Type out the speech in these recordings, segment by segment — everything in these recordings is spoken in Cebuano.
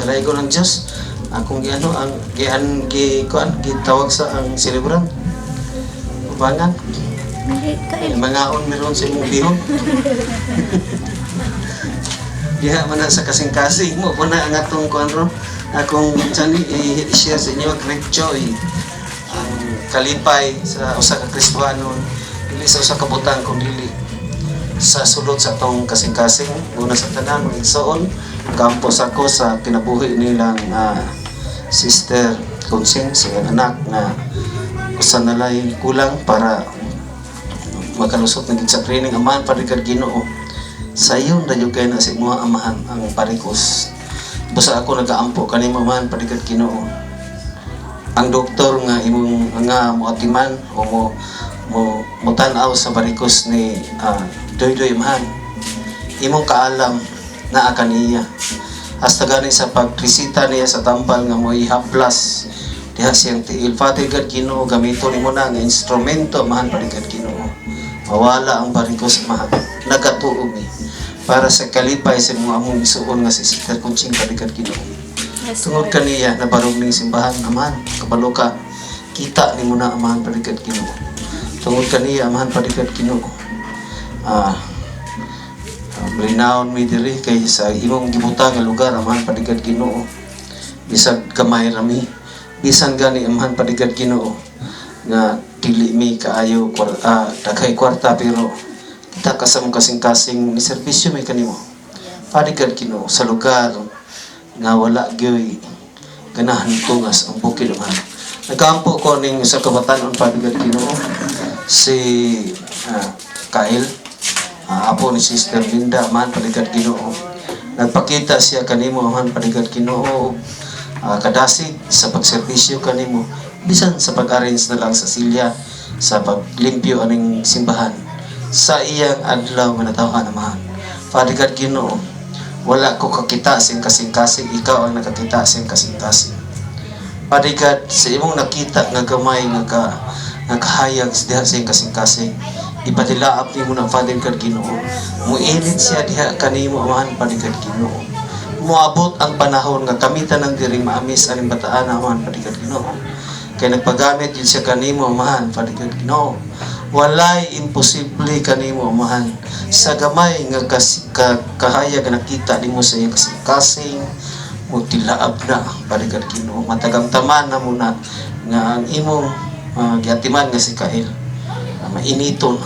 Kalaygo ng Diyos. Akong giano ang gian gi kuan gitawag sa ang celebrant. Ubangan. Hindi Ay, kail. mangaon meron sa imong bihon. Diha man na sa kasing-kasing mo po na ang atong kuan ron. Akong sani i-share sa inyo great joy ang kalipay sa usa ka Kristohanon, dili sa usa ka butang kung dili sa sulod sa atong kasing-kasing. Una sa tanan, mga igsoon, kampos ako sa kinabuhi nilang Sister Consing, sa iyang anak na usa na lay kulang para makalusot na gid sa training. Amahan, Padre Ginoo, sayon ra jud kay na sa imuha, Amahan, ang parikos. Basta ako nagaampo kanimo, Amahan, Padre Ginoo, ang doktor nga imong nga moatiman o mo mo motan-aw sa barikos ni Doydoy, Amahan, imong kaalam naa kaniya. Hasta gani sa pagresita niya sa tambal nga mo ihaplas diha siyang tiil, Father God Ginoo, gamito nimo na nga instrumento, Amahan, Father God Ginoo, mawala ang barikos, Amahan. Nagatuo mi para sa kalipay sa mga among isuon nga si Sister Kunching, Father God Ginoo. Yes, Tungod Lord. Kaniya nabarog ning simbahan, Amahan, kabalo ka, kita nimo na, Amahan, Father God Ginoo. Tungod kaniya, Amahan, Father God Ginoo, malinawon mi diri kay sa imong gibutang nga lugar, Amahan, Father God Ginoo. Bisag gamay ra mi, bisan gani, Amahan, Father God Ginoo, nga dili mi kaayo daghay kwarta, pero kita ka sa mong kasing-kasing ni serbisyo mi kanimo. Father God Ginoo, sa lugar nga wala gyoy ganahan tungas ang bukid, Amahan. Nagaampo ko ning sa kabatanon, Father God Ginoo, si Kyle, apo ni Sister Linda, Amahan, Father God Ginoo. Nagpakita siya kanimo, Amahan, Father God Ginoo, kadasig sa pagserbisyo kanimo, bisan sa pag-arrange na lang sa silya, sa paglimpyo aning simbahan sa iyang adlaw nga natawhan, Amahan. Father God Ginoo, wala ko kakita sing kasing-kasing, ikaw ang nakakita sing kasing-kasing. Father God, sa imong nakita nga gamay nga ka nga kahayag diha sa iyang kasing-kasing, ipadilaap nimo na, Father God Ginoo. Muinit siya diha kanimo, Amahan, Father God Ginoo. Moabot ang panahon nga kami tanang diri maamis aning bataan, Amahan, Father God Ginoo. Kay nagpagamit yun siya kanimo, Amahan, Father God Ginoo. Walay imposible kanimo, Amahan. Sa gamay nga kahayag nga nakita nimo sa iyang kasing-kasing, mutilaab na, Father God Ginoo. Matagamtaman na muna nga ang imong giatiman nga si Kael mainiton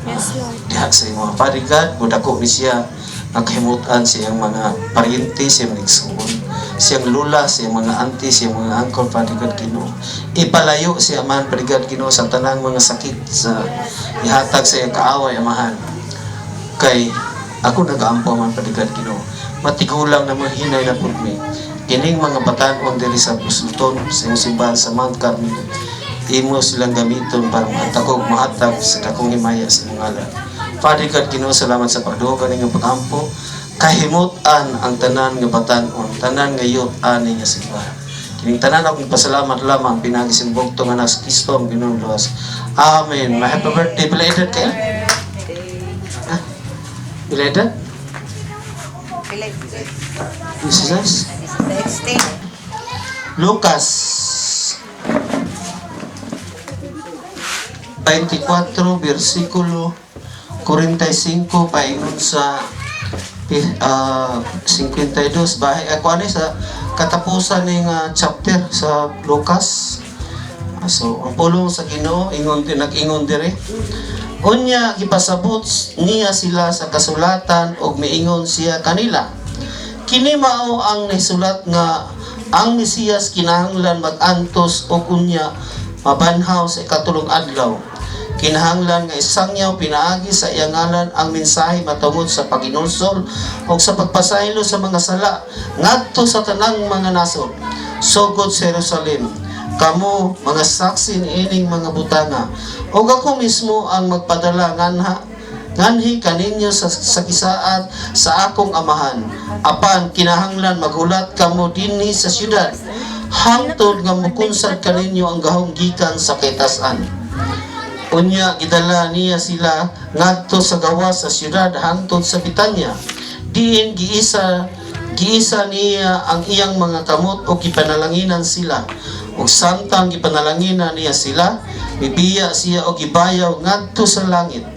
Yes, Lord. Diha sa imong, Father God. Mudako ni siya nga kahimutan sa iyang mga paryente, sa iyang mga igsuon, siyang lula, sa iyang mga auntie, sa iyang mga uncle, Father God Ginoo. Ipalayo siya, Amahan, Father God Ginoo, sa tanang mga sakit sa ihatag sa iyang kaaway, Amahan. Kay ako nagaampo, Amahan, Father God Ginoo. Matigulang na mahinay na pud mi. Kining mga batan-on diri sa Busluton, sa imong simbahan sa Mount Carmel, imo silang gamiton para mahatag mahatag sa dakong himaya sa imong ngalan. Father God Ginoo, salamat sa pagdugang kaning pagampo. Kahimutan ang tanan nga batan-on, tanan nga youth ani nga simbahan. Kining tanan akong pasalamat lamang pinaagi sa bugtong nga anak sa Kristo ang Ginoong luwas. Amen. Ma happy birthday. Pila edad kayo? Ha? Pila edad? Jesus? 16. Lucas 24 versikulo 45 paingon sa 52 bahay ako ani sa katapusan ning chapter sa Lucas. So ang pulong sa Ginoo ingon din, nag-ingon dire: Unya gipasabot niya sila sa kasulatan ug miingon siya kanila, "Kini mao ang nisulat nga ang Mesiyas kinahanglan mag-antos ug unya mabanhaw sa ikatulong adlaw. Kinahanglan nga isangyaw pinaagi sa iyang ngalan ang mensahe matungod sa paghinulsol ug sa pagpasaylo sa mga sala ngadto sa tanang mga nasod, sugod sa Jerusalem. Kamo mga saksi niining mga butanga. Ug ako mismo ang magpadala nganhi kaninyo sa gisaad sa akong Amahan. Apan kinahanglan maghulat kamo dinhi sa syudad hangtod nga mukunsad kaninyo ang gahom gikan sa kitasan." Unya gidala niya sila ngadto sa gawas sa syudad hangtod sa Bitanya. Diin giisa Giisa niya ang iyang mga kamot ug gipanalanginan sila. Ug samtang gipanalanginan niya sila, mibiya siya og gibayaw ngadto sa langit.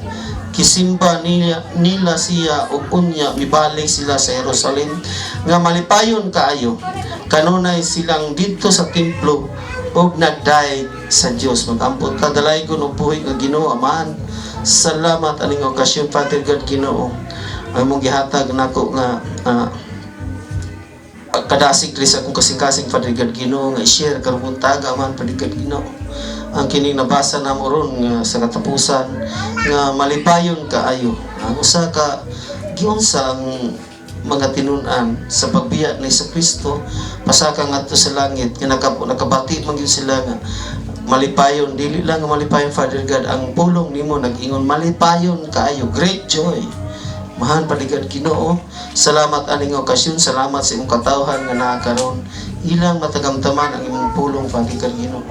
Gisimba nila siya ug unya mibalik sila sa Jerusalem nga malipayon kaayo. Kanunay silang didto sa templo ug nagdayeg sa Dios. Mag-ampo ta. Dalaygon og buhi nga Ginoo, Amahan. Salamat aning okasyon, Father God, Ginoo. Ang imong gihatag nako nga kadasig diri sa akong kasing-kasing, Father God, Ginoo, nga i-share karong buntag, Amahan, Father God, Ginoo. Ang kining nabasa namo ron nga sa katapusan nga malipayon kaayo. Ang usa ka giunsa ang mga tinun-an sa pagbiya ni Kristo pasaka ngadto sa langit nga nakabati man gyud sila nga malipayon. Dili lang nga malipayon, Father God, ang pulong nimo nag-ingon malipayon kaayo, great joy. Amahan, Father God, Ginoo, salamat aning okasyon, salamat sa imong katawhan nga naa karon. Ilang matagamtaman ang imong pulong, Father God, Ginoo.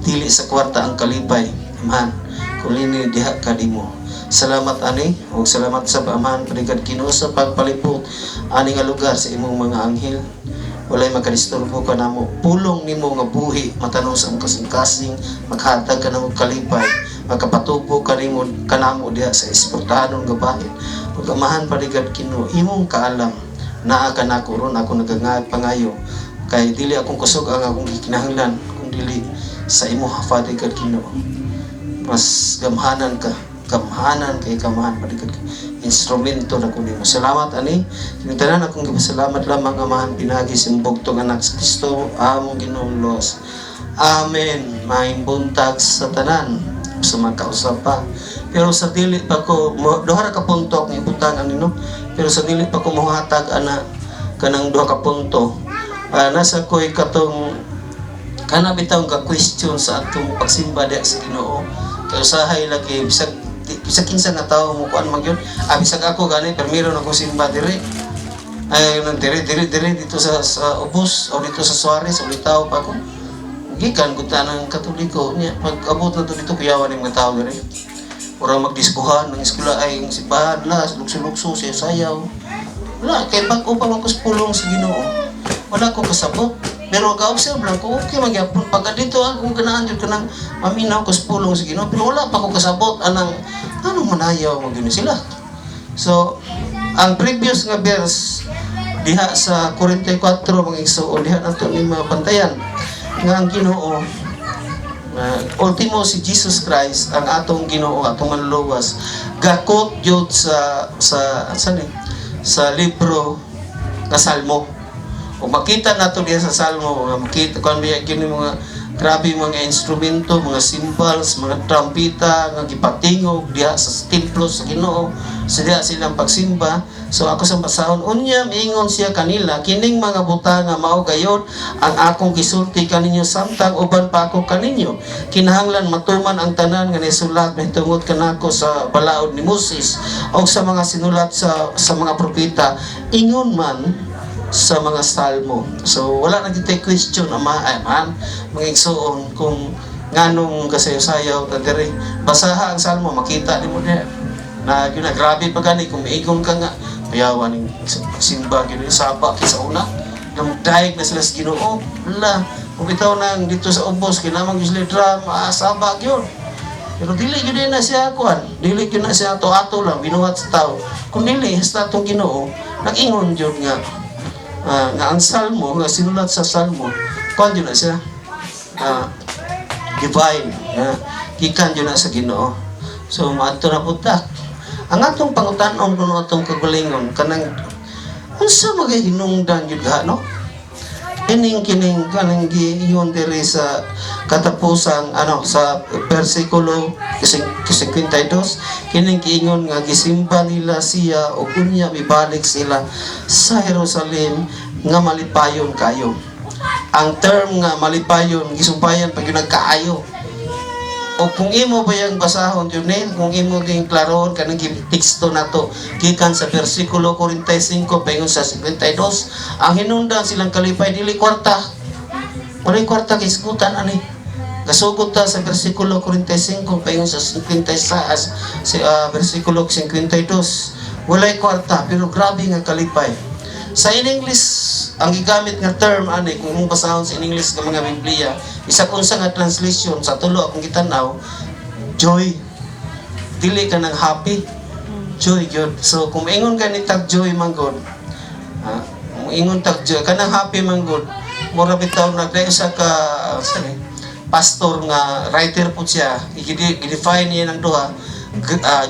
Dili sa kwarta ang kalipay, Amahan, kung lini diha ka nimo. Salamat ani ug salamat sa Amahan, Father God, Ginoo, sa pagpalibot ani nga lugar sa imong mga anghel. Walay makadisturbo ka namo. Pulong nimo nga buhi matanom sa imong kasing-kasing, maghatag ka namo kalipay, magkapatubo ka nimo kanamo diha sa espirituhanon nga bahin. Ug Amahan, Father God, Ginoo, imong kaalam naa ka nako ron. Ako nagapangayo kay dili akong kusog ang akong gikinahanglan kung dili sa imo, Father God, Ginoo. Mas gamhanan ka, gamhanan kay kamahan, Father God, instrumento na ko nimo. Salamat ani. Kining tanan akong gipasalamat lamang, Amahan, pinaagi sa imong bugtong anak sa Kristo among Ginoong Los. Amen. Maayong buntag sa tanan sa makausap pa. Pero sa dili pa ko duha ra ka punto akong ibutang ani, no. Pero sa dili pa ko mohatag ana kanang duha ka punto, nasa ko'y katong kana bitaw ka question sa atong pagsimba diha sa Ginoo. Kay usahay lagi bisag kinsa nga tawo mo kuan man gyud. Bisag ako gani permiro na akong simba diri. Ay nang diri diri diri dito sa Ubos o dito sa Suarez o tao pa ako. Gikan gud ta ng Katoliko niya, pag abot na to dito, kuyawan ni mga tao diri. Ura magdiskuhan ng eskwela ay ang simbahan la lukso-lukso siya sayaw. Wala kay bag-o pa man ko sa pulong sa Ginoo. Wala ko kasabot. Pero ka-observe lang ko, okay magyapon. Pag dito akong ganahan jud kanang maminaw ko sa pulong sa Ginoo, pero wala pa ko kasabot anang anong manayaw mo gyud sila. So, ang previous nga verse diha sa 44, mga igsoon, diha nato ni mga bantayan nga ang Ginoo nga ultimo si Jesus Christ ang atong Ginoo, atong manluluwas, gakot gyud sa ni sa libro nga Salmo. O makita nato diha sa Salmo nga makita kon biya kini mga grabe mga instrumento, mga cymbals, mga trumpeta nga gipatingog diha sa templo sa Ginoo sa diha silang pagsimba. So ako sa basahon: "Unya miingon siya kanila, kining mga butanga mao gayon ang akong gisulti kaninyo samtang uban pa ako kaninyo. Kinahanglan matuman ang tanan nga nisulat mahitungod kanako sa balaod ni Moses o sa mga sinulat sa mga propeta, ingon man sa mga salmo." So wala na kita question, ama ay man, mga igsuon, kung nganong kasayaw-sayaw ta diri. Basaha ang salmo, makita nimo diha. Na yun na grabe pa gani kung miingon ka nga payawan ning simba gyud saba sa una. Namdayeg na sila sa Ginoo. Wala. Kung bitaw nang dito sa Ubos kinamang gyud sila drum, saba gyud. Pero dili gyud na siya kuan, dili gyud na siya ato-ato lang binuhat sa tao. Kung dili sa atong Ginoo, nag-ingon gyud nga ang salmo nga sinulat sa salmo kuan gyud na siya divine nga gikan gyud na sa Ginoo. So maadto na pud ta. Ang atong pangutan-on kuno atong kagalingon kanang unsa magay hinungdan gyud ga, no? Kining kining kanang giingon diri sa katapusang ano sa bersikulo 52, kining giingon nga gisimba nila siya ug unya mibalik sila sa Jerusalem nga malipayon kayo. Ang term nga malipayon gisumpayan pag yun nagkaayo. O kung imo ba yung basahon yun eh, kung imo ding klarohon kanang teksto nato gikan sa bersikulo 45 paingon sa 52, ang hinungdan silang kalipay dili kwarta. Walay kwarta kay isgutan ani. Gasugot ta sa bersikulo 45 paingon sa 56 si bersikulo 52. Walay kwarta pero grabe nga kalipay. Sa in English, ang gigamit nga term ani, kung imong basahon sa in English nga mga Biblia, isa unsa nga translation sa tulo akong gitan-aw, joy. Dili ka nang happy. Joy gyud. So kung ingon ka ni tag joy man gud, kung ingon tag joy, kanang happy man gud, mura bitaw naglayo sa ka sorry, pastor nga writer po siya, i-define niya ng duha,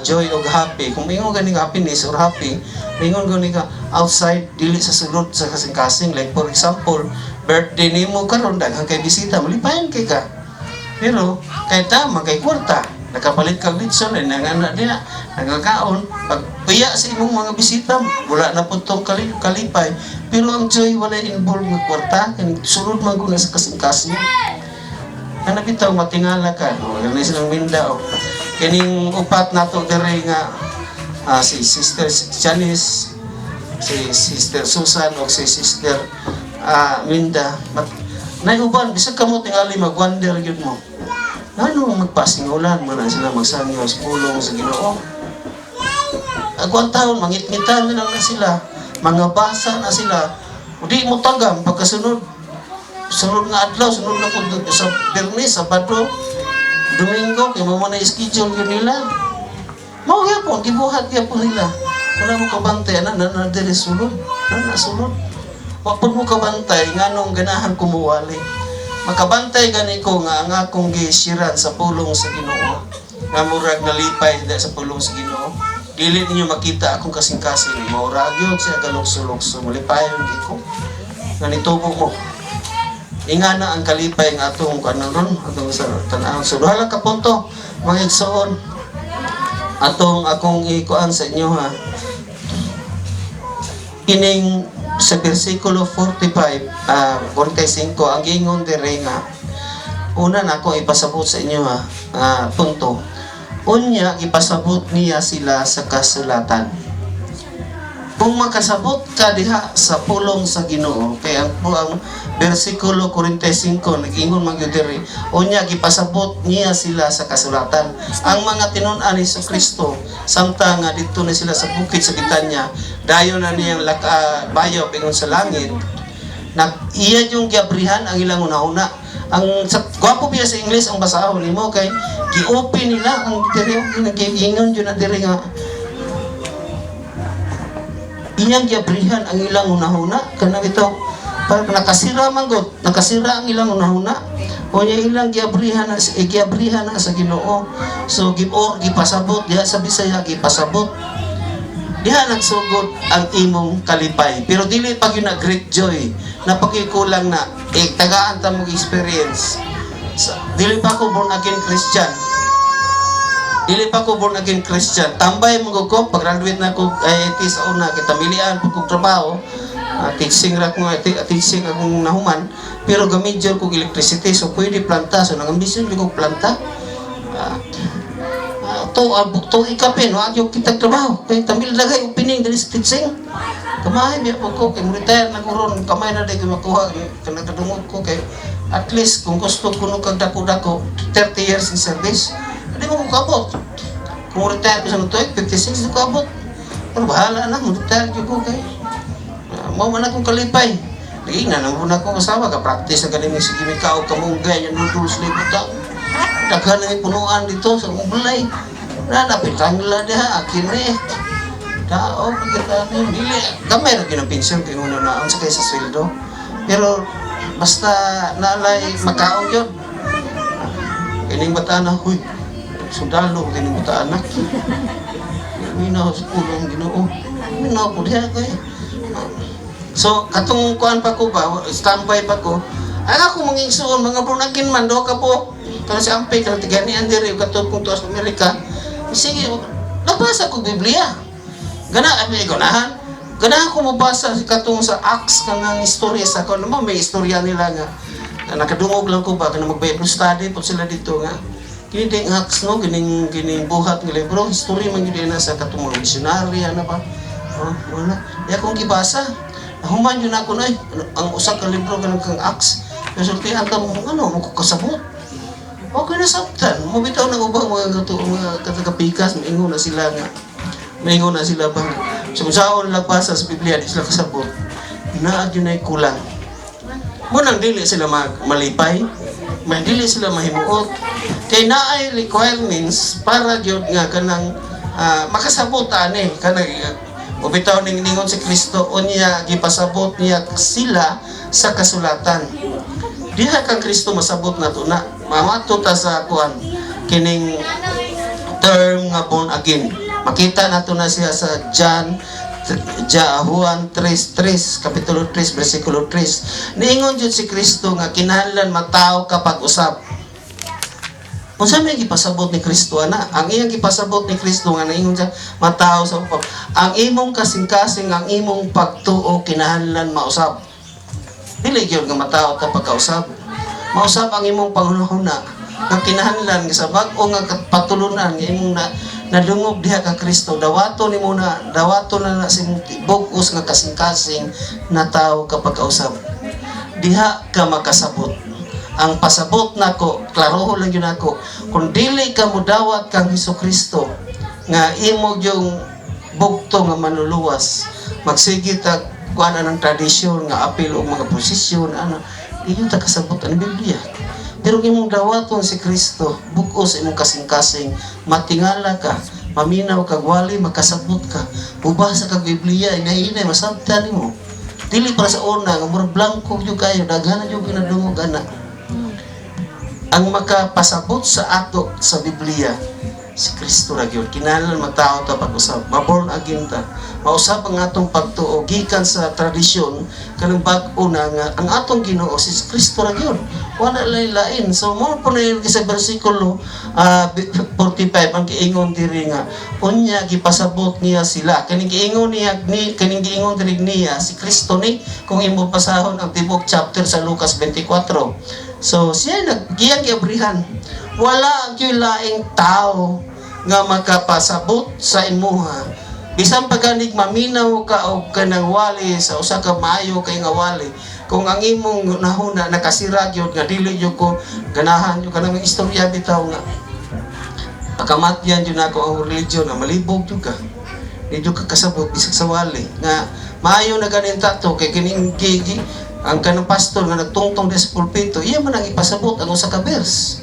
joy og happy. Kung ingon gani nga happiness or happy, ingon gani ka outside, dili sa sulod sa kasing-kasing. Like for example, birthday nimo karon, daghan kay bisita, malipayan kay ka. Pero kay tama kay kwarta, nakapalit kag litson ay nangana diha, nagakaon, pag piya sa imong mga bisita, wala na po tong kalipay. Pero ang joy, wala involved nga kwarta, kay sulod man ko na sa kasing-kasing. Kana bitaw matingala ka, o ganun silang minda o. Kining upat nato diri nga si Sister Janice, si Sister Susan o si Sister Minda. Mat nay uban bisag kamo tingali mag-wonder gyud mo. Ngano magpasingulan man na sila magsangyaw sa pulong sa Ginoo? Ako ang taon, mangit-ngitan na lang na sila, mga basa na sila. O di mo tagam pagkasunod. Sunod nga adlaw, sunod na po sa Biyernes, Sabado, Domingo, kay mo na schedule yun nila. Mao gyapon, gibuhat gyapon nila. Wala mo kabantay, ana na na diri sulod, na na sulod. Wa pud mo kabantay nganong ganahan kumuwali. Makabantay gani ko nga ang akong gisiran sa pulong sa Ginoo. Nga murag nalipay da sa pulong sa Ginoo. Dili ninyo makita akong kasing-kasing. Maura gyud siya kalukso-lukso. Malipayon gyud ko. Nga nitubo mo. Ingana ang kalipay nga atong ano ron, atong sa tan-awon. So duha lang ka punto, mga igsoon. Atong akong ikuan sa inyo ha. Kining sa bersikulo 45, 45, ang giingon dire nga, una na ako ipasabot sa inyo ha, punto. Unya, ipasabot niya sila sa kasulatan. Kung makasabot ka diha sa pulong sa Ginoo, kay ang bersikulo 45 nag-ingon man gyud diri, unya gipasabot niya sila sa kasulatan. Ang mga tinun-an ni Kristo samtang nga didto na sila sa bukid sa Betanya, dayon na niyang laka, bayo ingon sa langit, na iya yung giabrihan ang ilang una-una. Ang sa gwapo biya sa English ang basahon nimo kay gi-open nila ang diri, nag-ingon jud na diri nga iyang giabrihan ang ilang hunahuna. Kanang ito para nakasira man gud, nakasira ang ilang hunahuna. Unya ilang giabrihan na, eh, giabrihan na sa Ginoo. So give or gipasabot diha sa Bisaya, gipasabot diha, nagsugod ang imong kalipay. Pero dili pag yun na great joy na pagkikulang na eh, tagaan ta mong experience sa, dili pa ko born again Christian. Dili pa ko born again Christian. Tambay mo ko, pag-graduate na ko IIT sa una, kita milian po kong trabaho. Teaching ra ko nga, teaching akong nahuman. Pero ga-major kog electricity, so pwede planta. So nang-ambisyon ko planta. To ikapin, wa gyud kita trabaho. Kay tamil dagay opening diri sa teaching. Kamay biya po ko, kay mo retire na ko ron, kamay na di ko makuha, kanang kadungog ko kay at least kung gusto ko nung kag dako-dako, 30 years in service, hindi mo ko kaabot. Kung retire ko sa tuig, 56 di ko abot. Pero bahala na, mo retire gyud ko kay mao man akong kalipay. Lagi na nang muna akong asawa, ka-practice na galing sige may kaog kamunggay, yung noodles libot ta. Daghan na may punuan dito sa akong balay. Na napitang nila diha, akin eh. Tao, pagkita ni dili gamay ra gyud ang pensyon kay una na unsa kay sa sweldo. Pero basta naalay makaon gyud. Kining bata na, huy, sundalo kining bata na. Minaw sa pulong Ginoo. Minaw ko diha kay. So katong kuan pa ko ba, standby pa ko. Ang ako mga igsoon, mga born again man do ka po. Kana si Ampe, kana tiganian diri katong kung tuwa sa Amerika. Sige, nabasa ko Biblia. Gana abi ganahan. Ganahan ko mabasa si katong sa Acts kanang istorya sa kon mo, may istorya nila nga na nakadungog lang ko ba kana mag Bible study po sila dito nga kini ding Acts, no, kining kining buhat nga libro, history man gyud na sa katong mga missionary ano ba. Oh, wala di akong gibasa. Human yun ako na ang usa ka libro kanang kang Acts. Nasultihan ka mo ano mo ko kasabot. Okay na sabtan. Mo bitaw na ubang mga kato mga katagapikas, maingon na sila nga. Maingon na sila ba. So kung saan lagbasa sa Biblia, di sila kasabot. Naa gyud nay kulang. Munang dili sila malipay, may dili sila mahimuot. Kay naay requirements para gyud nga kanang makasabot ani kanang o bitaw ning ningon si Kristo, unya gipasabot niya sila sa kasulatan. Diha kang Kristo masabot nato na mamato ta sa kuan kining term nga born again. Makita nato na siya sa John Ja Juan 3:3, kapitulo 3 bersikulo 3. Niingon jud si Kristo nga kinahanglan matawo ka pag-usab. Unsa may gipasabot ni Kristo ana? Ang iyang gipasabot ni Kristo nga naingon siya matawo sa pag ang imong kasing-kasing, ang imong pagtuo kinahanglan mausab. Dili gyud nga matawo ta pagkausab. Mausab ang imong panghunahuna nga kinahanglan nga sa bag-o nga patulunan nga imong na nadungog diha ka Kristo, dawato nimo na, dawato na na sa imong bug-os nga kasing-kasing na tawo ka pagkausab. Diha ka makasabot. Ang pasabot nako, klaroho lang yun ako, kung dili ka mudawat kang Hesus Kristo nga imo yung bugto nga manluluwas, magsige ta kuan ng tradisyon nga apil og mga posisyon ano, inyo ta kasabot ang Biblia. Pero kung imong dawaton si Kristo bug-os imong kasing-kasing, matingala ka, maminaw ka, wali makasabot ka, mubasa kag Biblia, inay-inay masabtan nimo. Dili para sa una nga murag blanko gyud kayo, daghan na gyud ginadungog ana. Ang makapasabot sa ato sa Biblia si Kristo ra gyud. Kinahanglan magtao ta pag-usab, maborn again ta, mausab ang atong pagtuo gikan sa tradisyon kanang bag-o na nga ang atong Ginoo si Kristo ra gyud, wala lay lain. So mo po na yun sa bersikulo 45, ang giingon diri nga unya gipasabot niya sila, kaning giingon niya ni kaning giingon diri niya si Kristo ni, kung imo basahon ang tibok chapter sa Lucas 24. So siya nagiyang giabrihan, wala gyud laing tao nga makapasabot sa imuha bisan pa ganig maminaw ka og kanang wali sa usa ka maayo kay nga wali. Kung ang imong nahuna nakasira gyud nga dili gyud ko ganahan gyud kanang istorya bitaw nga pakamatyan gyud nako ang religion nga malibog gyud ka, di gyud ka kasabot bisag sa wali nga maayo na ganin tato kay kining ang kanang pastor nga nagtungtong di sa pulpito, iya man ang ipasabot ang usa ka verse.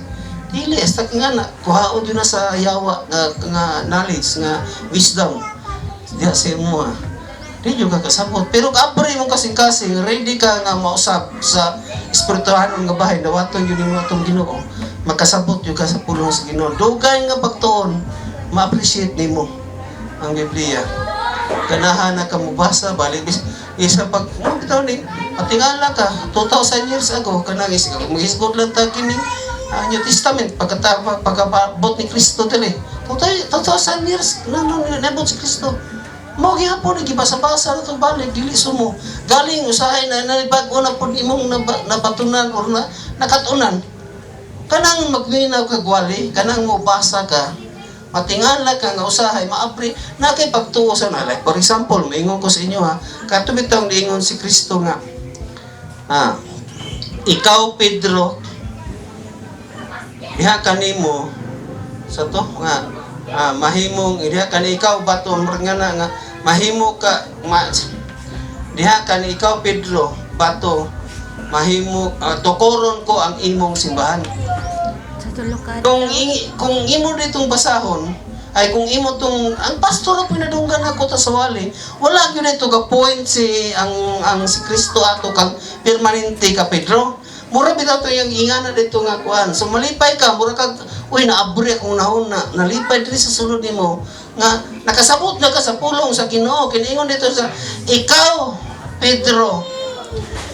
Dili asta nga na kuhaon gyud na sa yawa nga knowledge nga wisdom diha sa imo. Di jud ka kasabot. Pero abre imong kasing-kasing, ready ka nga mausab sa espirituhanon nga bahin, dawaton jud nimo atong Ginoo, makasabot jud ka sa pulong sa Ginoo. Dugay nga pagtuon, ma-appreciate nimo ang Biblia. Ganahan na ka mobasa, balik bis isa pag mo bitaw ni patingala ka 2000 years ago kanang is maghisgot lang ta kini New Testament pagkata pagkabot ni Kristo diri, 2000 years na no nabot si Kristo. Mao gihapon ni gibasa-basa na to balik dili sumo galing usahay na nabag-o na pud imong nabatunan or na nakatunan. Kanang magminaw ka gwali, kanang mobasa ka, matingala ka nga usahay maabri na kay pagtuo sa na. Like for example, maingon ko sa inyo ha, kato bitawng niingon si Kristo nga ikaw Pedro, diha kanimo sa to nga mahimong diha kani ikaw bato nga na nga mahimo ka ma, diha kani ikaw Pedro bato mahimo tukoron ko ang imong simbahan. Sa tulo ka Kung imo ditong basahon ay kung imo tong ang pastor na pinadunggan ako ta sa wali, wala gyud ito ga point si ang si Kristo ato kang permanente ka Pedro. Mura bitaw to yung ingana dito nga kuan. So malipay ka, mura kag uy, naabri akong nahuna, nalipay diri sa sulod nimo nga nakasabot na ka sa pulong sa Ginoo. Kiniingon dito sa ikaw Pedro,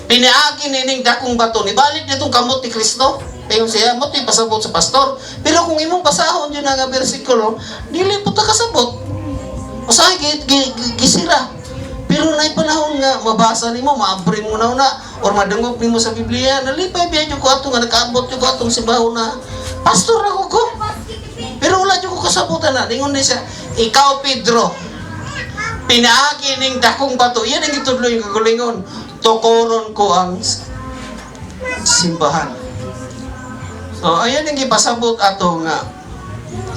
piniagi nining dakong bato, nibalik nitong kamot ni Kristo. Payon siya, mo pasabot sa pastor. Pero kung imong basahon yun nga bersikulo, dili po ta kasabot. Usahay gisira. Pero naay panahon nga mabasa nimo, maabre mo na una or madungog nimo sa Biblia, nalipay biya jud ko ato nga nakaabot jud ko atong simbahon na pastor na ko. Pero wala jud ko kasabutan na. Ningon ni siya, ikaw Pedro, pinaagi ning dakong bato. Yan ang gitudlo yung kagalingon. Tukoron ko ang simbahan. So, ayan ang gipasabot ato nga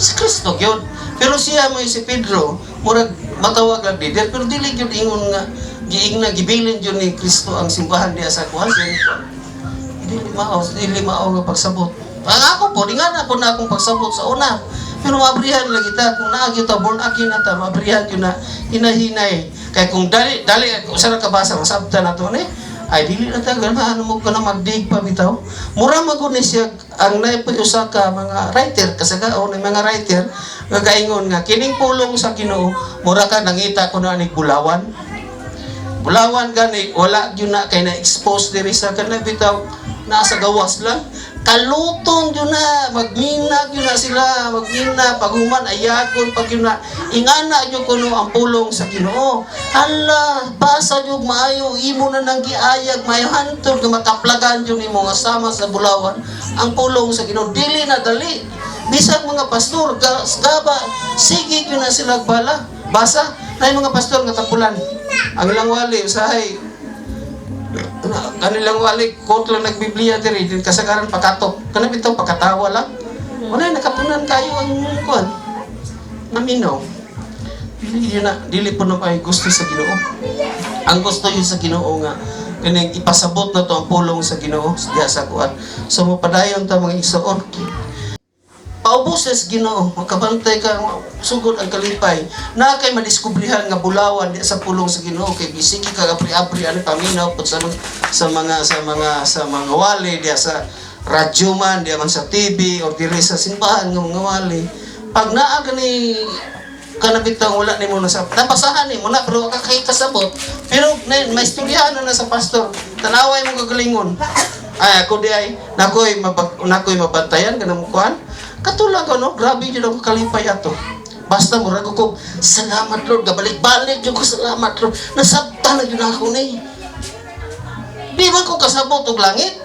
si Kristo gyud. Pero siya mo si Pedro, murag matawag lang leader, pero dili gyud ingon nga Giingna, gibilin jud ni Kristo ang simbahan diya sa kuan. Dili mao nga pagsabot. Ang ako po, di nga na po na akong pagsabot sa una. Pero maabrihan lagi ta, kung naa gyud ta, born again na ta, maabrihan gyud na hinahinay. Kay kung dali, dali, usa ra ka basa, masabtan na to ni, ay dili na ta, ganahan mo ka na magdig pa bitaw. Mura man gud ni siya, ang naay usa ka mga writer, kasagaon ng mga writer, nga gaingon nga, kining pulong sa Ginoo, mura ka nangita ko na ni bulawan. Bulawan gani, wala gyud na kay na-expose diri sa kana bitaw, nasa gawas lang. Kalutong gyud na, magmina gyud na sila, magmina paghuman ayagon pag gyud na ingana gyud kuno ang pulong sa Ginoo. Hala, basa gyud maayo, imo na nang giayag maayo hantod nga makaplagan gyud nimo nga sama sa bulawan ang pulong sa Ginoo. Dili na dali. Bisag mga pastor, gaba, sige gyud na sila bala. Basa, na yung mga pastor nga tapulan. Ang ilang wali, usahay, kanilang wali, quote lang nagbiblia diri, din kasagaran pakatok. Kana bitaw pakatawa lang. Wala nakapunan kayo ang kuan. Naminaw. Dili yun na, dili po na ay gusto sa Ginoo. Ang gusto yun sa Ginoo nga kaning ipasabot na to ang pulong sa Ginoo diha sa kuan. So mapadayon ta, mga igsoon. Paubos sa Ginoo, makabantay ka, sugod ang kalipay. Na kay madiskubrihan nga bulawan di sa pulong sa Ginoo kay bisigi ka abri-abri ani paminaw pud sa mga wali diya sa radyo man, diya man sa TV or diri sa simbahan nga mga wali. Pag naa gani kana bitang wala nimo na sa nabasahan nimo na pero ka kay kasabot, pero na may istoryahan na, na sa pastor, tanaway mo kagalingon, ay ako di ay nakoy mabantayan kanang kuan katulag ano, grabe jud ako kalipay ato. Basta murag ko, "Salamat Lord," gabalik-balik jud ko, "Salamat Lord, nasabtan na jud ako ni." Di man ko kasabot og langit.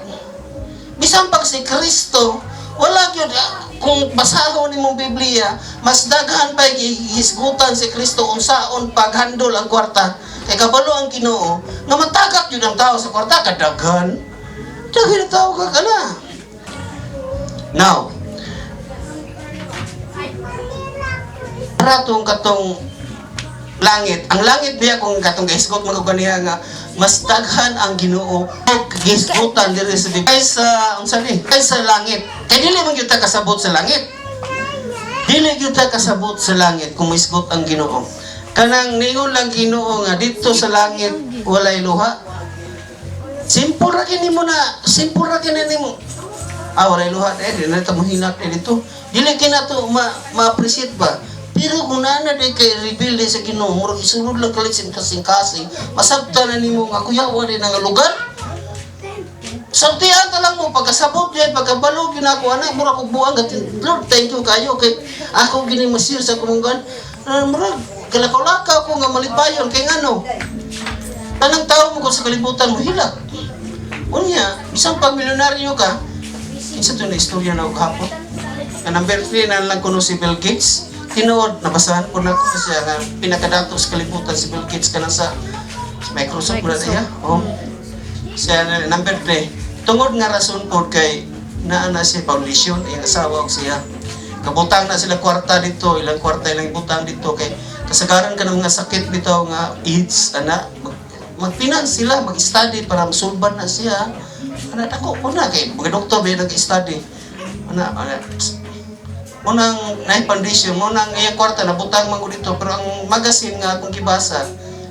Bisan pag si Kristo, wala gyud ah, kung basahon nimong Biblia, mas daghan pa hisgutan si Kristo unsaon paghandol ang kwarta. Kay kabalo ang Ginoo nga matagak gyud ang tao sa kwarta kadaghan. Daghan ang tao kag ana. Now, para tong katong langit. Ang langit biya kung katong gihisgot man ko ganiha nga mas daghan ang Ginoo og gihisgutan diri sa Biblia kaysa unsa ni? Kaysa langit. Kay dili man gyud ta kasabot sa langit. Dili gyud ta kasabot sa langit kung mohisgot ang Ginoo. Kanang ningon lang Ginoo nga dito sa langit walay luha. Simple ra kini mo na, simple ra kini nimo. Ah, walay luha eh, di na ta mohinak eh dito. Dili kina to ma-appreciate ba? Pero kung naa na di kay reveal di sa Ginoo, murag isulod lang kalit kasing-kasing, masabtan na nimo nga kuyawa din nga lugar. Sultian ta lang mo pagkasabot diay, pagkabalog yun ako anak, murag kog buang gati, "Lord, thank you kayo kay ako gini mo-share sa kumunggan." Ah, murag kalakaw-lakaw ko nga malipayon kay ngano tanang tao mo ko sa kalibutan mo hilak. Unya, bisan pag milyonaryo ka, kinsa to na istorya na og hapon? Nga number 3 na lang kuno si Bill Gates. Tinuod, nabasahan ko na ko siya nga pinakadato sa kalibutan si Bill Gates kanang sa Microsoft mo na siya. Oh. Siya na number 3. Tungod nga rason pod kay naa na siya foundation, iyang asawa og siya. Kabutang na sila kwarta dito, ilang kwarta ilang butang dito kay kasagaran ka ng mga sakit bitaw nga AIDS ana magfinance sila, mag-study para masulban na siya. Ana dako po na kay mga doktor ba nag-study. Ana ana munang na foundation mo nang iyang kwarta na butang man ko dito, pero ang magazine nga akong gibasa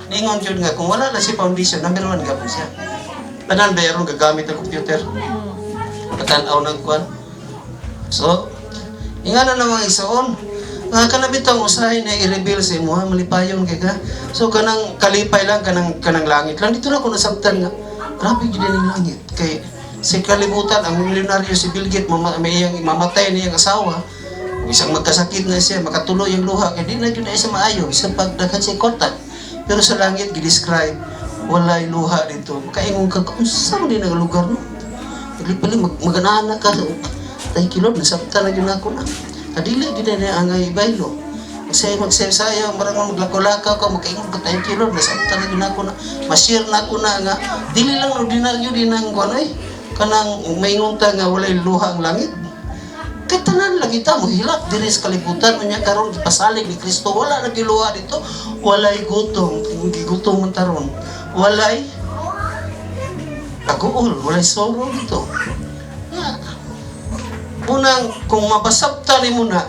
ningon jud nga kung wala na si foundation, number 1 gapon siya. Tanan ba aron gagamit ang computer, patan-aw ng kuan. So ingana na, mga igsoon, nga kana bitang usahay na i-reveal sa imo ha, malipayon kay ka. So kanang kalipay lang kanang langit lang dito na ko nasabtan nga grabe gyud ning langit kay sa kalibutan ang milyonaryo si Bill Gates may iyang mamatay niyang asawa, isang magkasakit na siya, makatuloy ang luha kay di na gyud na siya maayo bisan pag daghan siya kwarta. Pero sa langit gi-describe walay luha dito. Makaingon ka, unsa man din ang lugar no? Dili mag maganana ka. "Thank you Lord, nasabtan na gyud ako na." Kadili gyud na ang baylo. Magsaya magsaya marang maglakaw-lakaw ka, makaingon ka, "Thank you Lord, nasabtan na gyud ako na." Ma-share na ako na nga dili lang ordinaryo din ang kuan ay kanang maingon ta nga walay luha ang langit. Kay tanan lagi ta mo hilak diri sa kalibutan. Unya karon gipasalig ni Kristo, wala na giluha dito, walay gutom. Kung gigutom man taron, Walay kaguol, walay sorrow dito. Yeah. Unang, kung mabasabta ni mo na,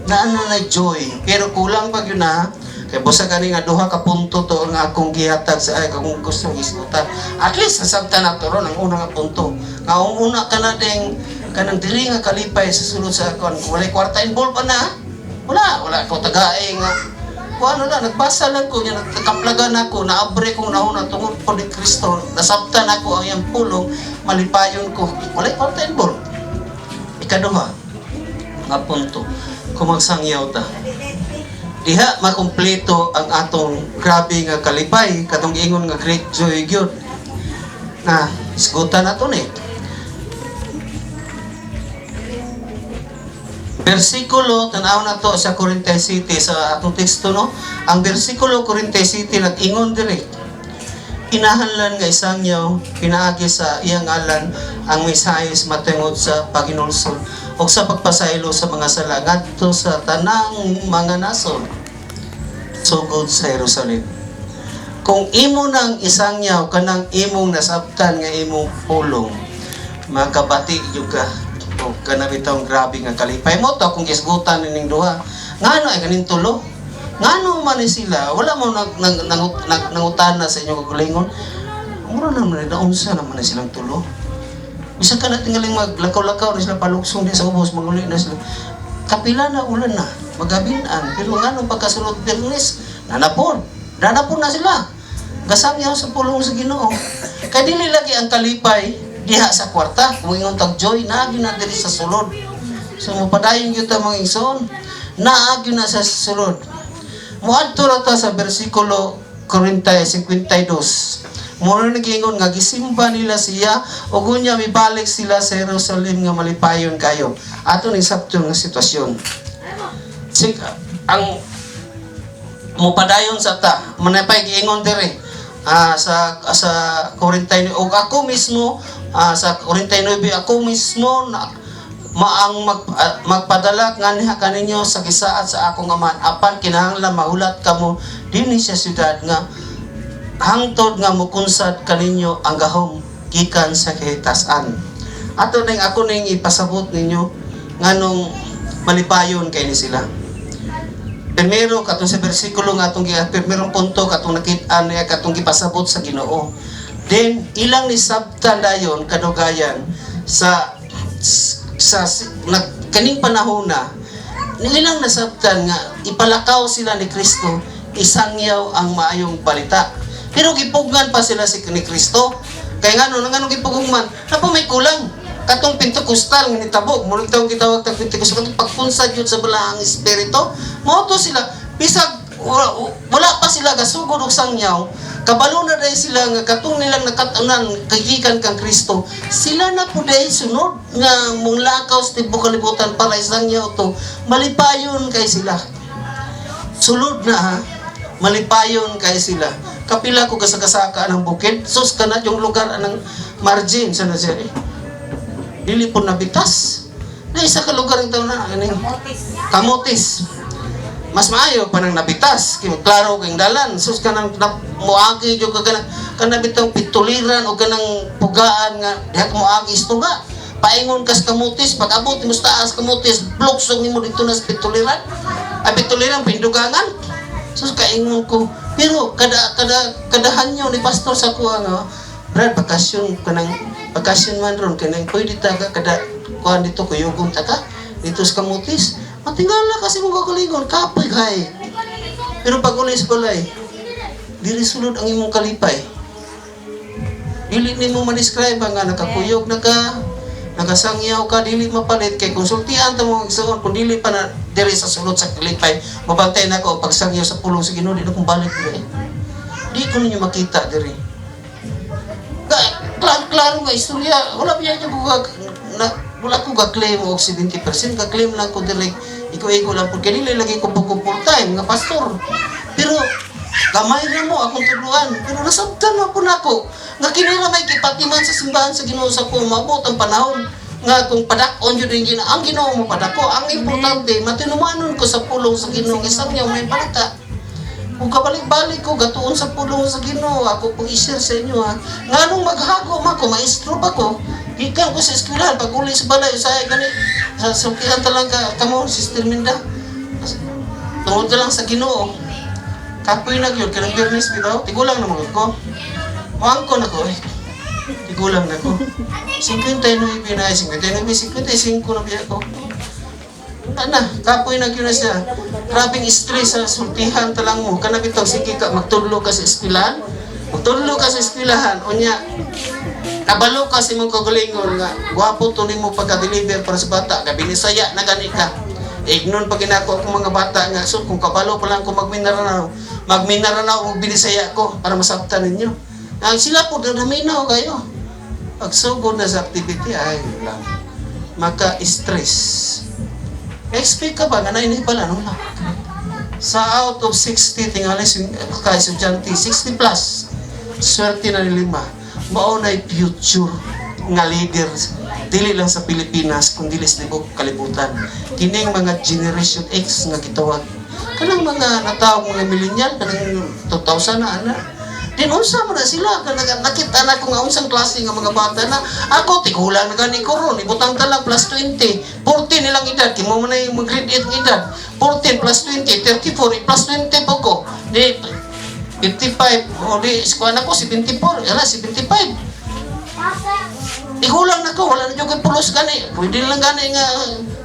naa na joy. Pero kulang pag yun na, kay busa gani nga duha ka punto to ang akong gihatag sa ay kung gusto gisgutan. At least nasabtan na to ron ang una nga punto. Nga ang una ka na ding kanang diri nga kalipay sa sulod sa akon. Kung walay kwarta involved pa na, wala, wala ko tagae nga. Kung ano na, nagbasa lang ko niya, nagkaplagan ako, naabre kong nauna tungod po ni Kristo, nasabtan ako ang iyang pulong, malipayon ko. Walay kwarta involved. Ikaduha, nga punto, kung magsangyaw ta. Diha makumpleto ang atong grabe nga kalipay, katong giingon nga great joy gyud. Na isgutan nato ni. Bersikulo, tanaw na to sa Corinthians City sa atong teksto, no? Ang bersikulo Corinthians City nag-ingon diri. Kinahanglan nga isangyaw pinaagi sa iyang ngalan ang mensahe matungod sa paghinulsol o sa pagpasaylo sa mga sala ngadto sa tanang mga nasod sugod sa Jerusalem. Kung imo nang isangyaw kanang imong nasabtan nga imong pulong, makabati gyud ka o kana bitawng grabe nga kalipay mo to kung gisgutan nining duha. Ngano ay kaning tulo? Ngano man ni sila? Wala mo nag, nag, nang, nag, nangutana sa inyong kagalingon. Mura naman ni naunsa naman ni silang tulo. Bisan ka na tingaling maglakaw-lakaw na sila paluksong di sa ubos, manguli na sila. Kapila na ulan na, magabinan. Pero ngano pagkasulod Biyernes, nanapon. Nanapon na sila. Gasangyaw sa pulong sa Ginoo. Kay dili lagi ang kalipay diha sa kwarta. Kung ingon tag joy, naagi na diri sa sulod. So mopadayon gyud ta, mga igsoon. Naagi na sa sulod. Moadto ra ta sa bersikulo 40 52. Mao na nagingon nga gisimba nila siya ug unya mibalik sila sa Jerusalem nga malipayon kayo. Ato ning sabton nga sitwasyon. Sik ang mopadayon sa ta, manapay giingon diri sa sa 49 ug ako mismo, sa 49, ako mismo na maang magpadala nganha kaninyo sa gisaad sa akong Amahan, apan kinahanglan mahulat kamo dinhi sa syudad nga hangtod nga mukunsad kaninyo ang gahom gikan sa kahitasan. Ato ning ako ning ipasabot ninyo nganong malipayon kay ni sila. Primero, katong sa bersikulo nga atong primerong punto katong nakit-an niya katong gipasabot sa Ginoo. Then ilang nisabtan dayon kadugayan sa nag, kaning panahon na ilang nasabtan nga ipalakaw sila ni Kristo, isangyaw ang maayong balita. Pero gipugngan pa sila si ni Kristo. Kay ngano ngano gipugungman? Napa may kulang. Katong Pentecostal nga nitabo, murag tawag gitawag tag Pentecostal katong pagpunsad yun sa Balaang Espiritu. Mao to sila bisag wala, wala pa sila gasugod og sangyaw, kabalo na dahil sila nga katong nilang nakat-unan kagikan kang Kristo, sila na po dahil sunod nga munglakaw sa tibuok kalibutan para isangyaw to. Malipayon kay sila. Sulod na ha, malipayon kay sila. Kapila ko kasakasaka ng bukid, sus kana yung lugar anang margin sa na siya eh. Dili po nabitas. Na isa ka lugar ang taon na aning Kamotis. Kamotis. Mas maayo pa nang nabitas kay klaro kay dalan. Sus kanang na, moagi jud ka kanang kanang bitong pituliran o kanang pugaan nga diha ka moagi istunga. Paingon kas Kamotis, pag abot nimo sa taas Kamotis, bluksong nimo dito na sa pituliran. Ay, pituliran, pindugangan. Sus, kaingon ko. Pero kada kada kadahan ni pastor sa kuha nga, "Brad, bakasyon kanang bakasyon man ron kanang pwede ta ka kada kuan dito kuyugon ta ka dito sa Kamotis." Matingala kasi mo kagalingon, kapoy kay. Pero pag uli sa balay, diri sulod ang imong kalipay. Dili nimo ma-describe nga nakakuyog na ka, nakasangyaw ka, dili mapalit kay konsultihan ta mo igsoon kung dili pa na diri sa sulod sa kalipay, mabantay na ako pagsangyaw sa pulong sa Ginoo, di na kong balik diri. Di ko ninyo makita diri. Klaro, klaro nga istorya, wala biya ko na, wala ko ga-claim og 70%, ga-claim lang ko diri, iko-iko lang po, kay dili lagi ko po full time nga pastor. Pero gamay na mo akong tudluan, pero nasabtan na po nako nga kini ra may kipatiman sa simbahan sa Ginoo sa ko maabot ang panahon nga kung padak-on jud ang Ginoo, ang Ginoo mo padako. Ang importante matinumanon ko sa pulong sa Ginoo nga isang niya may balita. Kung kabalik-balik ko, gatuon sa pulong sa Ginoo, ako pong i-share sa inyo ha. Nganong maghago ma ko, maestro ba ko? Gikan ko sa eskwelahan, pag uli sa balay, usahay gani, sa sukihan talaga, kamo, Sister Minda. Tungod na lang sa Ginoo. Kapoy na gyud kanang Biyernes bitaw, tigulang na mga ko. Moangko na ko eh. Tigulang na ko. 59 na, 59, 55 na biya ko. Ana, kapoy na gyud na siya. Grabing stress sa sultihan talang mo. Kana bitaw sige ka magtudlo ka sa eskwelahan. Magtudlo ka sa eskwelahan unya kabalo ka sa imong kaugalingon nga gwapo to nimo pagka-deliver para sa bata, kay binisaya na gani ka. Ignon pa ginako akong mga bata nga so kung kabalo pa lang ko magminaranaw, magminaranaw og binisaya ko para masabtan ninyo. Ang sila po naminaw kayo. Pagsugod na sa activity ay lang maka-stress. Expect ka ba nga nainibala no lang? Sa out of 60 tingali ka estudyante, 60 plus. Swerte na ni lima. Mao na future nga leaders dili lang sa Pilipinas kundi sa tibuok kalibutan. Kining mga Generation X nga gitawag. Kanang mga natawag mga millennial kanang 2000 na ana. Din unsa man na sila kanang nakita na ko nga unsang klase nga mga bata na ako tigulang na gani ko ron ibutang ta lang plus 20 14 nilang edad kimo man ay mag grade 8 nga edad. 14 plus 20 34 plus 20 po ko di 55 o di eskwela ko 74 ala 75. Tigulang na ko, wala na jud pulos gani, pwede lang gani nga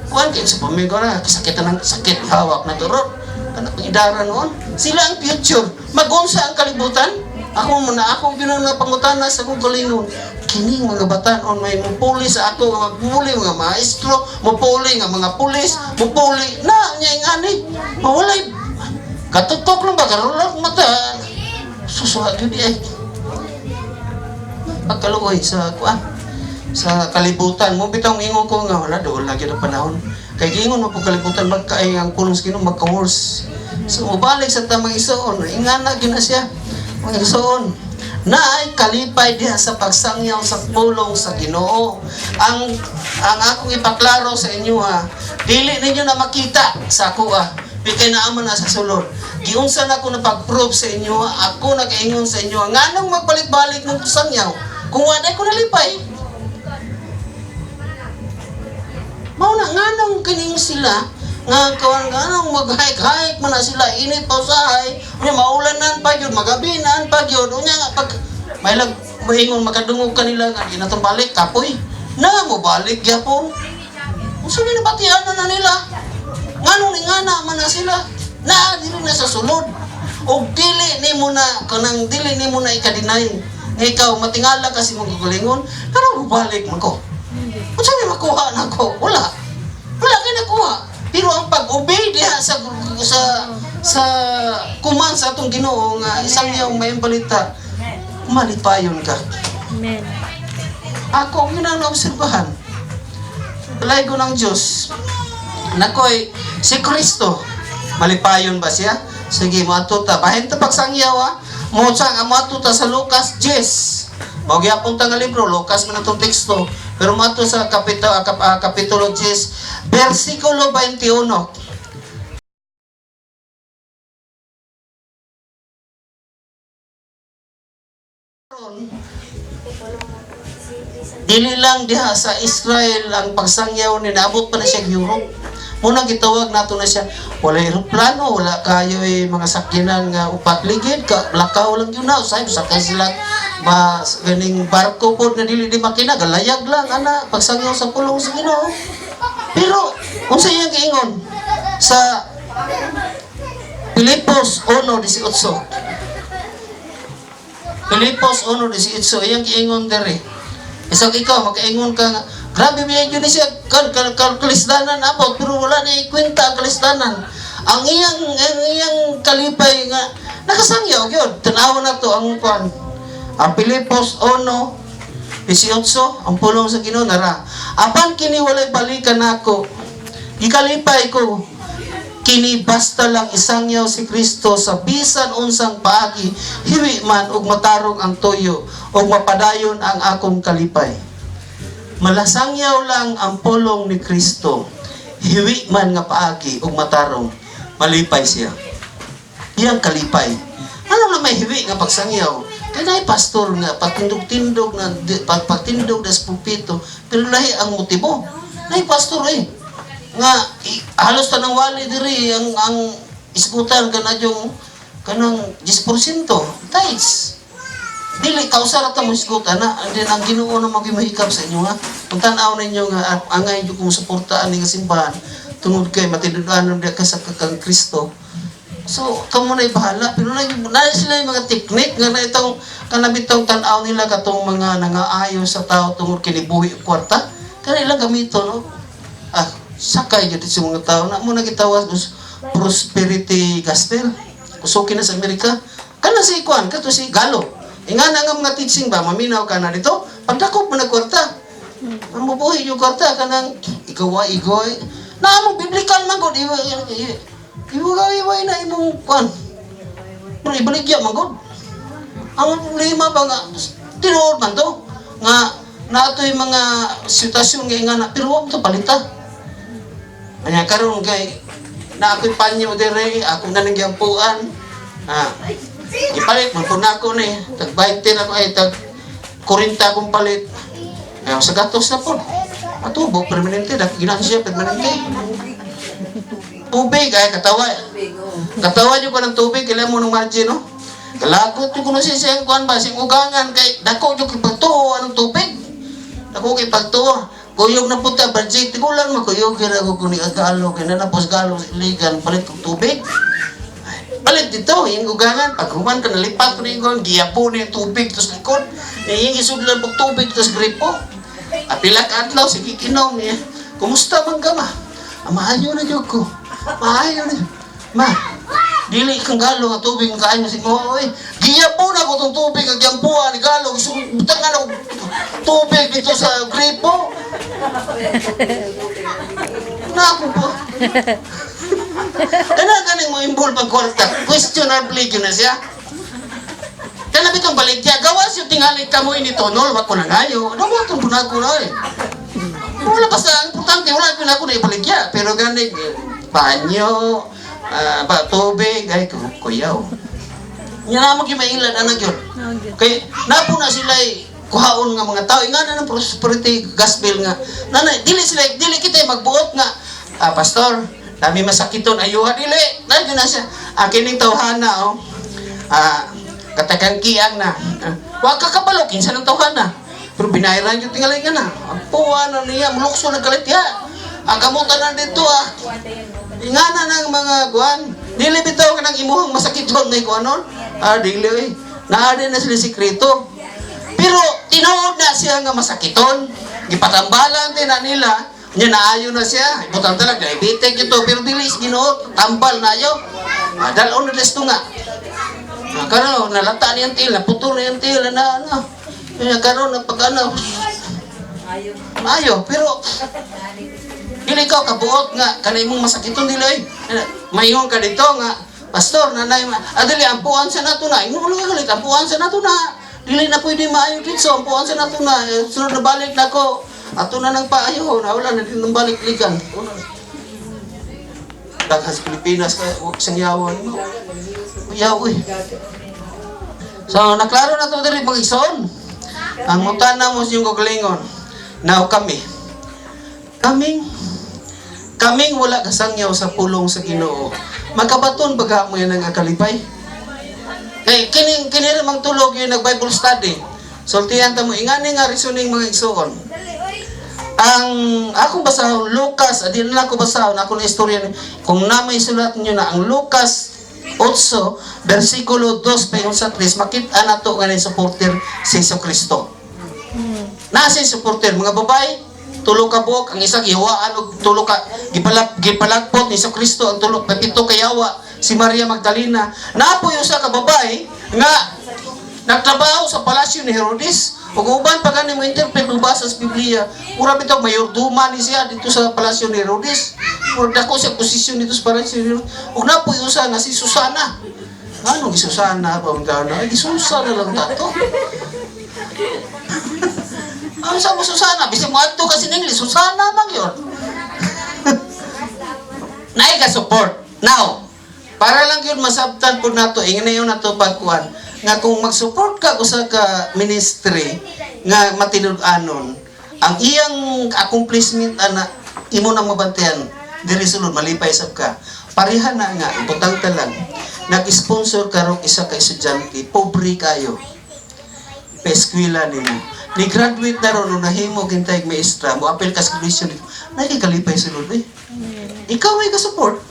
kuan kay sa pamilya na sakit ng sakit hawak na turot kanang idara noon. Sila ang future, magunsa ang kalibutan. Ako mo na ako gyud na pangutana sa akong kalingon, kining mga batan-on may mupuli sa ako nga magpuli mga maestro, mupuli nga mga pulis, mupuli na niya ingani mawalay katutok lang ba karon lang mata susuha gyud eh pagkaluoy sa kuan sa kalibutan mo. Bitong ingon ko nga wala dool lagi ang panahon kay giingon mo pag kalibutan magkaay ang pulong sa Ginoo magka-worse. So mobalik sa tamang isuon, ingana gyud na siya mga isuon na ay kalipay diha sa pagsangyaw sa pulong sa Ginoo. Ang akong ipaklaro sa inyo ha, dili ninyo na makita sa ako ah, kay naa man na sa sulod. Giunsa na ko na pag-prove sa inyo, ako nakaingon sa inyo, nganong magbalik-balik ng sangyaw kung wala ko nalipay? Mao na nganong kining sila nga kawan nganong mag-hike-hike man na sila init pa usahay, unya maulanan pa gyud, magabinan pa gyud, unya nga pag may lag moingon makadungog kanila nga di na tong balik kapoy. Na mo balik gyapon. Unsa ni nabatian na nila? Nganong ningana man na sila? Na dili na sa sulod. Og dili nimo na kanang dili nimo na ika-deny nga ikaw matingala kasi mong kagalingon, pero mobalik man ko. Unsa may makuha nako? Wala. Wala kay nakuha. Pero ang pag-obey diha sa kuman sa atong Ginoo nga isang iyong may balita, malipayon ka. Amen. Ako ang ginang naobserbahan. Balay ko ng Diyos. Nakoy, si Kristo, malipayon ba siya? Sige, moadto ta. Bahin ta pagsangyaw ha. Mo sang moadto ta sa Lucas 10. Mao gyapon ta nga libro, Lucas man atong teksto. Pero moadto sa kapitulo 10, versikulo 21. Dili lang diha sa Israel ang pagsangyaw ni naabot pa na siya Europe. Muna gitawag nato na siya, wala eroplano, wala kayo eh, mga sakyanan nga upat ligid, ka, lakaw lang yun na, usay, sakay sila, ma, ganing barko po na dili di makina, galayag lang, ana, pagsangyaw sa pulong sa Ginoo. Pero, unsa iyang giingon? Sa Filipos 1:18. Filipos 1:18, iyang giingon diri. Isang ikaw, makaingon ka nga, grabe biya yun siya, kan, kan, kan, kalisdanan abot, pero wala na ikwenta ang kalisdanan. Ang iyang kalipay nga, nakasangyaw yun. Tanawa na to ang kwan. Ang Filipos 1:18, ang pulong sa Ginoo nara. Apan kini walay balikan nako. Gikalipay ko kini basta lang isangyaw si Kristo sa bisan unsang paagi, hiwi man ug matarong ang tuyo ug mapadayon ang akong kalipay. Malasangyaw lang ang pulong ni Kristo, hiwi man nga paagi ug matarong, malipay siya. Iyang kalipay. Ano na may hiwi nga pagsangyaw? Kay naay pastor nga pagtindog-tindog na pagtindog na sa pulpito, pero lahi ang motibo. Naay pastor eh nga halos tanang wali diri ang isgutan kana yung kanang 10% tithes. Dili kausa ra ta mo isgutan na, and then ang Ginoo na magimahikap sa inyo ha. Kung tan-aw ninyo nga angay jud kong suportaan ni nga simbahan tungod kay matinud-anon diha ka sa kang Kristo. So, kamo na bahala. Pero na sila yung mga teknik nga na itong kanabitong tan-aw nila katong mga nangaayo sa tao tungod kinibuhi og kwarta. Kana ilang gamito, no? Ah, sakay gyud sa mga tao. Na mo na gitawag os prosperity gospel. Usoki na sa Amerika. Kana si Kwan, kato si Galo. Ingana nga mga teaching ba, maminaw ka na dito, pagdakop mo na kwarta. Ang mabuhi yung kwarta, kanang igawa, igoy. Na mo biblical man gud, iwa, iwa, iwa, na imong kwan. Pero ibaligya man gud. Ang problema ba nga, tinuod man to, nga naatoy mga sitwasyon nga ingana, pero wag to palita. Kanya karon kay na ako'y panyo dire, ako na nang giampuan. Ah, ipalit man po na ako ni, tag 20 na ako ay tag 40 akong palit. Ay, sa gatos na po. Atubo, permanente, dak ginansya, permanente. Tubig, ay katawa. Katawa nyo ko ng tubig, kailan mo ng margin, no? Kalagot yung kuno siya siyang kuan ba, siyang ugangan, kay dako yung kipagtuo anong tubig. Dako kay pagtuo. Kuyog na puta, budget, tigulan mo, kuyog, kaya ko kuni agalo, kaya na napos galo sa iligan, palit kong tubig. Ay, palit dito, yung ugangan, pag human ka, nalipat ko na yung giyapo na yung tubig, tapos likod, yung isudlan pag tubig, tapos gripo. Apila ka adlaw, sige kinom niya. Kumusta man ka, ma? Ah, maayo na jud ko. Maayo na. Ma, dili kang galo nga tubig ang kain mo si mo oy. Giyapo na ko tong tubig ang giyampuan ni galo gusto ko butangan ako tubig dito sa gripo. Na ako po. Kana ganing mo involve ang kwarta. Questionably yun na siya. Kana bitong baligya, gawas yung tingali kamo ini tonol, wag ko na ngayo. Ano mo itong punako na eh. Wala basta, ang importante, wala ko na ako na ibaligya. Pero gani, banyo, ba, tubig, ay, kuyaw. Nga na mo mailan, anak yun. Kay, napo na sila kuhaon nga mga tao. Nga na ng prosperity gospel nga. Nana, dili sila, dili kita magbuot nga, ah, pastor, dami masakiton, ayuha, dili. Nandiyo na siya. Ang kining tawhana, oh. Ah, katagang kiang na. Ah, wag ka kabalo, kinsa ng tawhana. Pero binayran yung tingalay nga na. Ang puwa na niya, mulukso na galit ya. Ang kamutan na dito, ah. Ingana ng mga kuan. Dili bitaw ka ng imuhang masakiton na kuanon. Ah, dili eh. Naa na sila sikreto. Pero tinuod na siya nga masakiton. Gipatambalan din na nila. Nya naayo na siya. Ibutang talag diabetic ito pero dili is Ginoo tambal na ayo. Ah, dalon na desto nga. Ah, karon nalata niyang til, naputol na yung til na ano. Nya karon na pag ano. Maayo, pero dili ka kabuot nga kanay mong masakiton dili oy. Mayon ka dito nga pastor nanay adili ampuan sa nato na. Ingon mo lang galit ampuan sa nato na. Dili na pwede maayo dito ampuan sa nato na. Eh, sunod na balik nako. Ato na nang paayo na wala na din nang balik ligan. Daghan sa Pilipinas kay wag sangyawan mo. Yaw eh. So naklaro na to diri mga igsoon. Ang mutana mo sa iyong kagalingon. Now kami. Kaming kaming wala kasangyaw sa pulong sa Ginoo. Makabaton baga mo yan ang kalipay. Kay kining kini ra mang tulog yung nag Bible study. Sultihan ta mo ingani nga reasoning mga igsoon. Ang akong basahon Lucas, adi na lang ko basahon ako na istorya ni kung na may sulat niyo na ang Lucas 8 versikulo 2 paingon sa 3 makita nato nga ni supporter si Jesu Kristo. Nasa supporter mga babae, tulo ka buok ang isa gihawaan og tulo ka gipalagpot ni Jesu Kristo ang tulo pito ka yawa si Maria Magdalena. Napoy usa ka babae nga nagtrabaho sa palasyo ni Herodes ug uban pa gani mo interpret mo basa sa Biblia, mura bitaw mayorduma ni siya dito sa palasyo ni Herodes. Mura dako siya posisyon dito sa palasyo ni Herodes. Ug napoy usa nga si Susana. Nganong si Susana pa man na? Ay, Susana lang tato. Ang sa mo Susana, bisag mo adto kasi in English, Susana man yun. Naay ka support. Now, Para lang yun masabtan po nato, ingnayon nato pagkuan nga kung mag-support ka usa ka ministry nga matinud-anon, ang iyang accomplishment ana imo nang mabantayan diri sulod, malipay sab ka. Pareha na nga ibutang ta lang nag-sponsor karong isa ka estudyante, pobre kayo, pa-eskwela nimo. Ni graduate na ron, nung nahimo kintay maestra, mo apel ka sa graduation, nakikalipay sulod eh. Ikaw ay ka-support.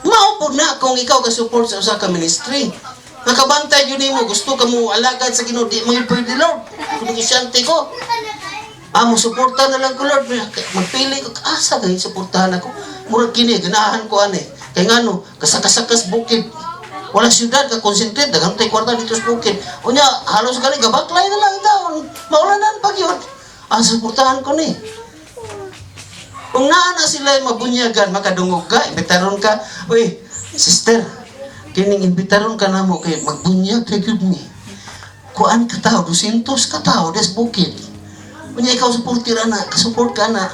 Mao po na kung ikaw ka-support sa usa ka ministry. Nakabantay yun nimo, gusto ka mo alagad sa Ginoo, di mo yun pwede, Lord. Kung negosyante ko. Ah, mo suporta na lang ko, Lord. Magpili ko, asa kay suportahan ako. Murag kini, ganahan ko ani. Kay ngano, kasakasakas bukid. Wala syudad ka concentrate, daghan tay kwarta dito sa bukid. Unya, halos gani gabaklay na lang taon. Maulanan pag yun. Ah, suportahan ko ni. Kung naa na sila mabunyagan, makadungog ka, imbitaron ka, "Uy, sister, kining imbitaron ka namo kay magbunyag kay gyud mi. Kuan ka tao, 200 ka tao, des bukid." Unya ikaw supporter ana, ka-support ka na.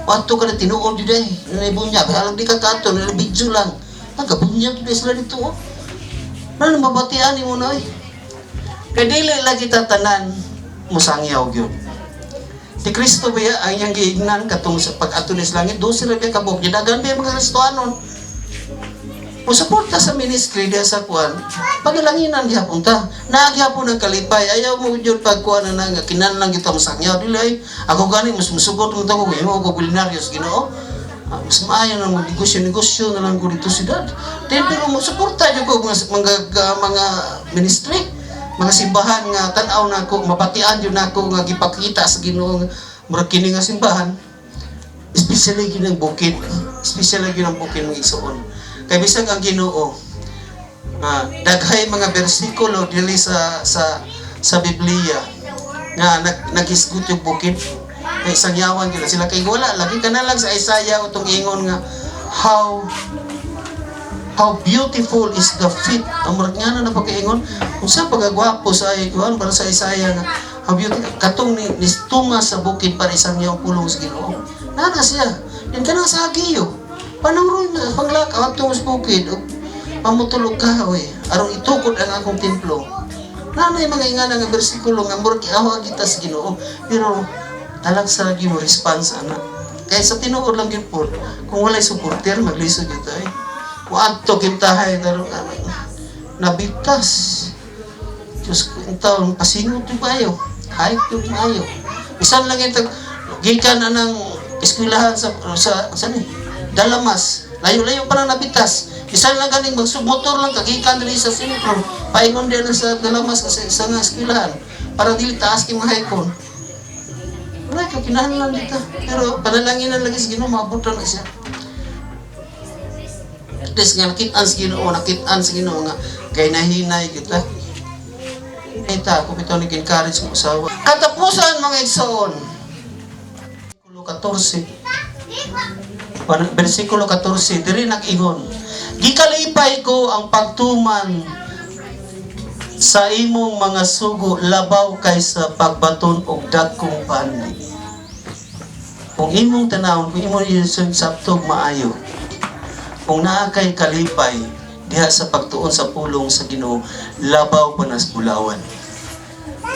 Wato ka na tinuod jud eh. Nanay bunyag, halang di ka kato, nila video lang. Nagabunyag jud sila dito oh. Ano mabatian nimo na oy. Kay dili lagi tatanan musangyaw gyud. Si Kristo ba ang iyang giingnan katong sa pag-ato ni sa langit, 12 ra biya kabuk, gidagan biya mga Kristohanon. Mo suporta sa ministry diya sa kuan, pagalanginan gihapon ta. Naa gihapon ang kalipay, ayaw mo jud pagkuan na nga kinahanglan kita mosangyaw dili ay. Ako gani mas musugot mo ko imo ko bilyonaryo sa Ginoo. Ah, mas maayo na mag-negosyo negosyo na lang ko dito siyudad. Then pero mo suporta jud ko mga ministry, mga simbahan nga tan-aw nako, mabatian jud nako nga gipakita sa Ginoo nga murag kini nga simbahan, especially gyud ang bukid, especially gyud ang bukid, mga igsoon, kay bisag ang Ginoo nga daghay mga bersikulo dili sa Biblia nga naghisgot yung bukid kay sangyawan gyud sila, kay wala lagi ka na lang sa Isaiah utong ingon nga how beautiful is the feet." Ang murag nga na pagkaingon unsa pagagwapo sa kuan para sa Isaiah nga how beautiful katong ni nistunga sa bukid para isang niyang pulong sa Ginoo. Nana siya yan kana sa Agiyo panangron na panglakaw atong sa bukid ug pamutulog ka oy aron itukod ang akong templo. Nanay mga ingana nga bersikulo nga murag giawa kita sa Ginoo, pero talag sa lagi mo response ana. Kay sa tinuod lang gyud po, kung walay supporter, maglisod gyud tayo. Muadto kintahay tarong ano, nabitas. Diyos ko, ang taon, pasingot yung maayo. Hayop yung maayo. Bisan lang yung gikan na ng eskwelahan sa ni, Dalamas. Layo-layo pa lang nabitas. Bisan lang ganing magsubmotor lang kagikan diri sa sentro. Paingon din na sa Dalamas kasi sa nga eskwelahan para dili taas kay mga haykon. Wala ka kinahanglan dito. Pero panalanginan lagi sa Ginoo, maabot na siya. At least nga nakitaan sa Ginoo, nakitaan sa Ginoo nga kay nahinay kita. Ita, ako bitaw ni encourage mo usawa. Katapusan, mga igsoon. Versikulo 14. Versikulo 14, diri nag-ingon. "Gikalipay ko ang pagtuman sa imong mga sugo labaw kaysa pagbaton og dagkong bahandi." Kung imong tanawon, kung imong sabtog maayo, kung naa kay kalipay diha sa pagtuon sa pulong sa Ginoo, labaw pa nas bulawan.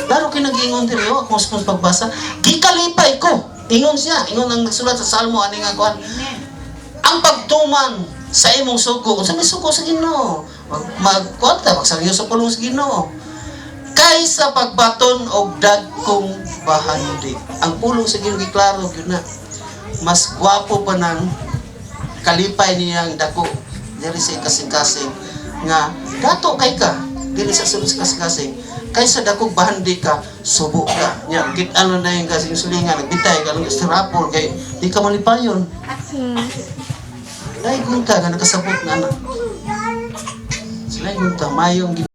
Laro kay nag-ingon diri oh, akong sa pagbasa, "Gikalipay ko." Ingon siya, ingon ang nagsulat sa Salmo ani nga kuan. Ang pagtuman sa imong sugo, unsa may sugo sa Ginoo? Mag kuan ta, magsangyo sa pulong sa Ginoo. Kaysa pagbaton og dagkong bahandi. Ang pulong sa Ginoo giklaro gyud na. Mas gwapo pa ng kalipay niyang dako diri sa kasing-kasing nga dato kay ka diri sa sulod sa kasing-kasing kaysa dakong bahandi ka, subo ka nya kit ano na yung kasing sulingan nagbitay ka lang strapol kay di ka malipayon. Dahil gunta nga nakasabot na anak sila, gunta mayong.